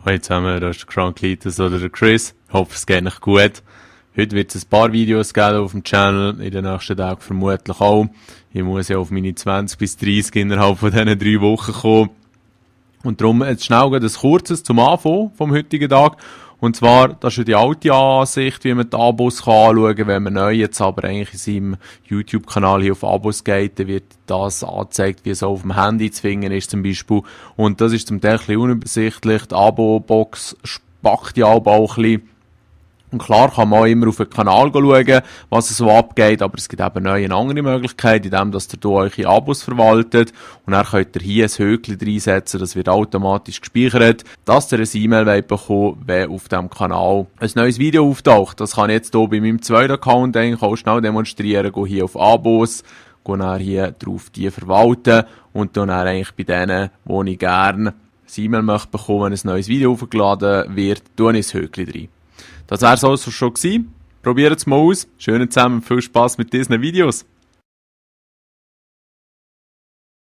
Hallo zusammen, das ist der Kranklitis oder der Chris. Ich hoffe, es geht euch gut. Heute wird es ein paar Videos geben auf dem Channel, in den nächsten Tagen vermutlich auch. Ich muss ja auf meine 20 bis 30 innerhalb von diesen 3 Wochen kommen. Und darum jetzt schnell ein kurzes zum Anfang vom heutigen Tag. Und zwar, das ist ja die alte Ansicht, wie man die Abos anschauen kann. Wenn man neu jetzt aber eigentlich in seinem YouTube-Kanal hier auf Abos geht, dann wird das angezeigt, wie es auf dem Handy zu finden ist zum Beispiel. Und das ist zum Teil ein bisschen unübersichtlich. Die Abo-Box spackt ja auch ein bisschen. Und klar kann man auch immer auf den Kanal schauen, was so abgeht, aber es gibt eben neu eine andere Möglichkeit, indem dass ihr hier eure Abos verwaltet und dann könnt ihr hier ein Höckchen reinsetzen, das wird automatisch gespeichert, dass ihr ein E-Mail bekommt, wenn auf diesem Kanal ein neues Video auftaucht. Das kann ich jetzt hier bei meinem zweiten Account eigentlich auch schnell demonstrieren, gehe hier auf Abos, gehe dann hier drauf die verwalten und dann eigentlich bei denen, wo ich gerne ein E-Mail möchte bekommen, wenn ein neues Video aufgeladen wird, tue ich ein Höckchen rein. Das wär's also schon gewesen. Probiert es mal aus. Schön zusammen, viel Spass mit diesen Videos.